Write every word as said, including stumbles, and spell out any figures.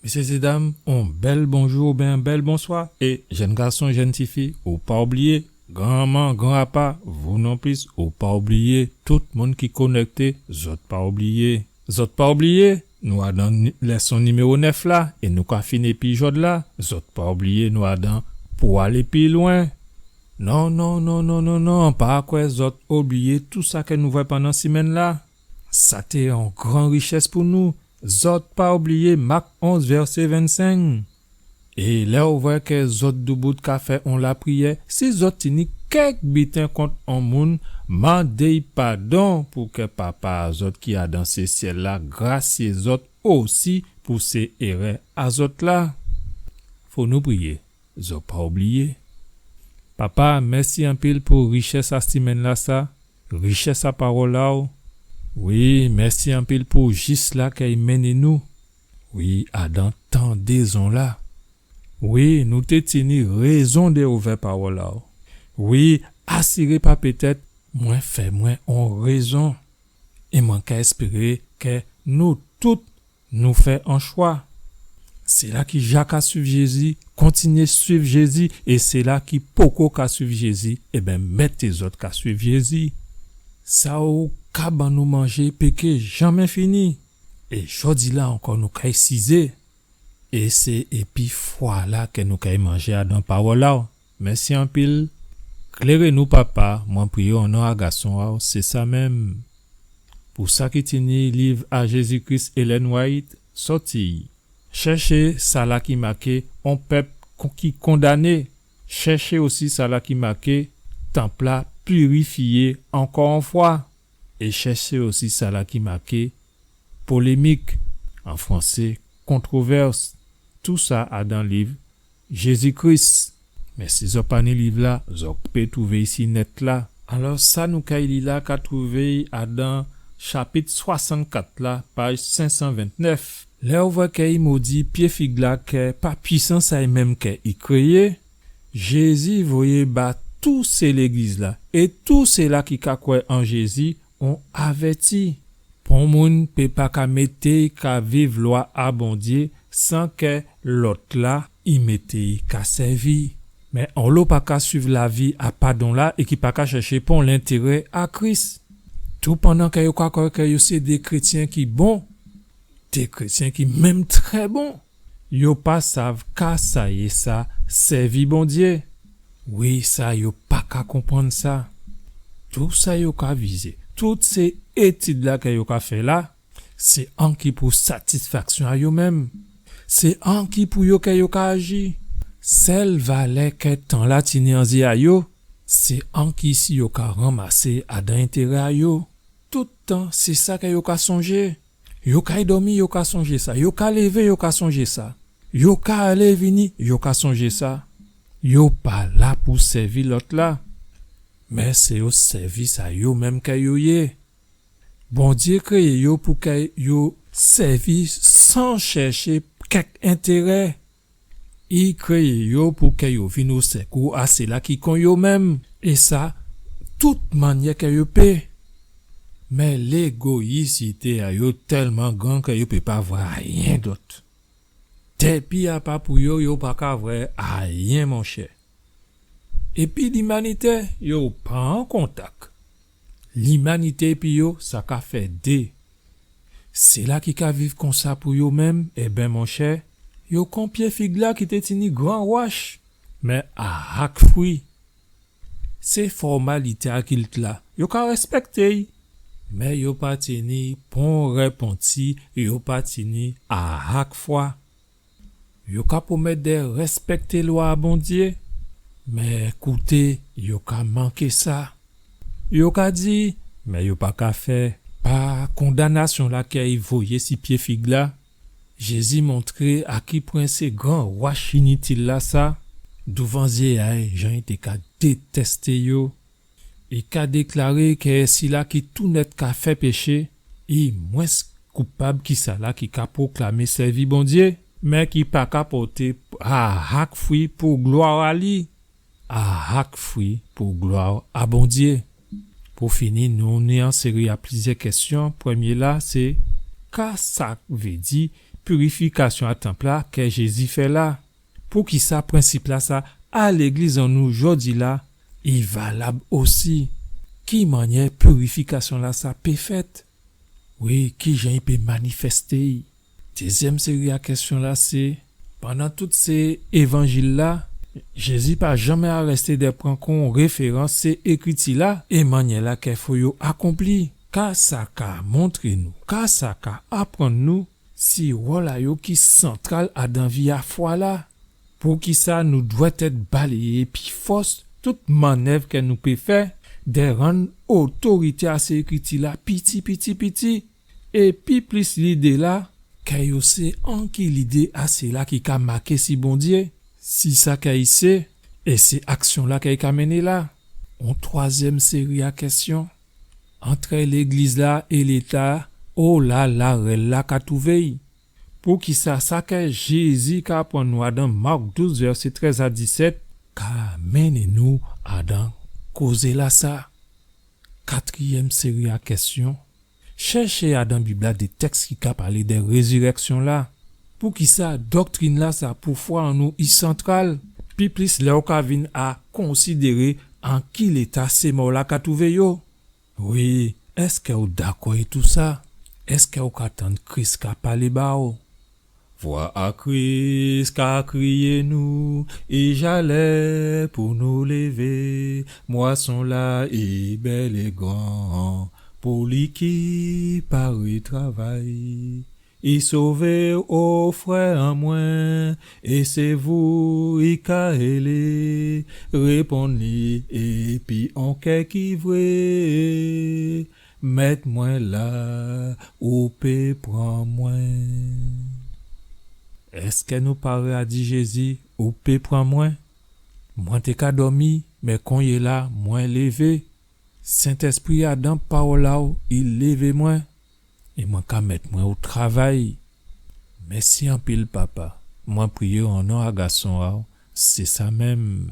Mésyé é dam, on bèl bonjou oubyen on bèl bonswa. É jenn gason, jenn tifi, ou pa oubliyé, granman, granpapa, vou non plis, ou pa oubliyé, tout moun ki konèkté, zòt pa oubliyé. Zòt pa oubliyé, nou adan ni-, lèson niméwo nèf la, é nou ka fini épi jòdla, zòt pa oubliyé, nou adan pou alé pi lwen. Non, non, non, non, non, non, pa kwè zòt oubliyé tou sa kè nou vwè pandan simenn la. Sa té on gran richès pou nou. Zòt pa oubliyé Mak onz vèsé vennsenk. É lè ou vwè kè zòt doubout ka fè on lapriyè, si zòt tini kèk biten kont on moun, mandé'y padon pou kè Papa a zòt ki adan sé syèl la grasyé zòt osi pou sé érè a zòt la. Fò nou priyé. Zòt pa oubliyé. Papa, mèsi anpil pou richès a simenn la sa, richès a pawòl a'w. Wi, mèsi anpil pou jis la kè i mennen nou. Wi, adan tandézon la. Wi, nou té tini rézon dè ouvè pawòl a'w. Wi, asiré pa pétèt, mwen fè mwen on rézon. É mwen ka èspéré kè nou tout nou fè on chwa. Sila ki ja ka suiv Jézi, kontinyé suiv Jézi, é sila ki poko ka suiv Jézi, ében, mèt zòt ka suiv Jézi. Sa ou ka ban nou manjé pé ké janmen fini. É jòdi la ankò nou kay sizé. É sé épi fwa la kè nou kay manjé adan pawòl a'w. Mèsi anpil. Kléré nou, Papa, mwen priyé o non a gason a'w, sé sa menm. Pou sa ki tini liv a Jézi Kris Ellen White, sòti. Chèché sala ki maké on pèp kon-, ki kondané. Chèché osi sala ki maké tanp la pirifyé ankò on fwa. É chèché osi sala ki maké polémik, an fransé, controverse. Tou sa adan liv Jézi Kris. Mé si zòt pa ni liv la, zòt pé twouvé'y si nèt la. Alò, sa nou kay li la ka twouvé'y adan chapit swasannkat la, paj senk san ventnèf. Lè ou vwè kè i modi pyé fig la kè pa pwisans a'y menm kè i kréyé, Jézi voyé ba tout sé légliz la é tout sila ki ka kwè an Jézi on avèti. Pon moun pé pa ka mété'y ka viv lwa a Bondyé san kè lòt la i mété'y ka sèvi. Mé onlo pa ka suiv lavi a padon la é ki pa ka chèché pon lentérè a Kris. Toupandan kè yo ka kwè kè yo sé dé krétyen ki bon, dé krétyen ki menm trè bon, yo pa sav ka sa yé sa sèvi Bondyé. Wi, sa yo pa ka konprann sa. Tou sa yo ka vizé, tout sé étid la kè yo ka fè la, sé anki pou satisfaksyon a yo menm. Sé anki pou yo kè yo ka aji. Sèl valè kè tan la tini an zyé a yo, sé anki si yo ka ranmasé adan entérè a yo. Tout tan, sé sa kè yo ka sonjé. Yo kay dòmi, yo ka sonjé sa. Yo ka lévé, yo ka sonjé sa. Yo ka alé vini, yo ka sonjé sa. Yo pa la pou sèvi lòt la. Mé sé o sèvis a yo menm kè yo yé. Bondyé kréyé yo pou kè yo sèvi san chèché kèk entérè. I kréyé yo pou kè yo vin o sékou a sila ki kon yo menm, é sa, tout mannyè kè yo pé. Mé légoyisité a yo tèlman gran kè yo pé pa vwè ayen dòt. Dépi a pa pou yo, yo pa ka vwè ayen, monchè. Épi limanité, yo pa an kontak. Limanité épi yo, sa ka fè dé. Sila ki ka viv konsa pou yo menm, ében, monchè, yo kon pyé fig la ki té tini gran wach, mé ahak fwi. Sé fòmalité a kilt la, yo ka rèspèkté'y, mé yo pa tini pon répanti, yo pa tini ahak fwa. Yo ka pwomèt dè rèspèkté lwa a Bondyé, mé kouté, yo ka manké sa. Yo ka di, mé yo pa ka fè. Pa kondanasyon la kè i voyé si pyé fig la, Jézi montré a ki pwen sé gran wach initil la sa, douvan zyé a'y, jan i té ka détèsté yo. I ka déklaré kè sila ki tounèt ka fè péché, i mwens koupab ki sala ki ka pwoklamé sèvi Bondyé, mé ki pa ka pòté ahak fwi pou glwa a li. Ahak fwi pou glwa a Bondyé. Pou fini, nou ni an séri a plizyè kèsyon. Prèmyé la, sé, ka sa vé di pirifikasyon a tanp-la kè Jézi fè la. Poukisa prensip-lasa a légliz an nou jòdi-la i valab osi? Ki mannyè pirifikasyon-lasa pé fèt? Wi, kijan i pé manifèsté-y? Dézyèm séri a kèsyon-la sé, pandan tout sé évanjil-la, Jézi pa janmé arèsté dè pran kon référans sé Ékriti-la é mannyè-la kè fo yo akonpli. Ka sa ka montré nou? Ka sa ka aprann nou si wòl a yo ki santral adan vi a fwa-la? Poukisa nou dwètèt baléyé épi fòs tout mannèv kè nou pé fè dè rann otorité a sé Ékriti-la piti, piti, piti? É pi plis lidé-la, kè yo sé anki lidé a séla ki ka maké si Bondyé, si sa kè i sé, é sé aksyon-la kè i ka mennen la. On twazyèm séri a kèsyon. Antrè légliz-la é Léta, ola larèl-la ka twouvé-y? Poukisa sa kè Jézi ka aprann nou adan Mak douz, vèsé trèz a disèt, ka mennen nou adan kozé-lasa? Katriyèm séri a kèsyon. Chèché adan Bib-la dé tèks ki ka palé dè rézirèksyon-la. Poukisa doktrin-lasa pou fwa an nou i santral? Pi plis lè ou ka vin a konsidéré an ki léta sé mò-la ka twouvé yo. Wi, èskè ou dakò é tousa? Èskè ou ka tann Kris ka palé ba ou? Vwa a Kris ka kriyé nou, i ja lè pou nou lévé, mwason-la i bèl é gran, pou li ki paré travay. I sové o frè an mwen, é sé vou i ka hélé, réponn li épi on kè ki vré, Mèt mwen la, ou pé pran mwen. Èskè nou paré a di Jézi, ou pé pran mwen? Mwen té ka dòmi, mé konyéla, mwen lévé. Sentèspri adan pawòl a'w, i lévé mwen. É mwen ka mèt mwen o travay. Mèsi anpil, Papa. Mwen priyé an non a Gason a'w. Sé sa menm.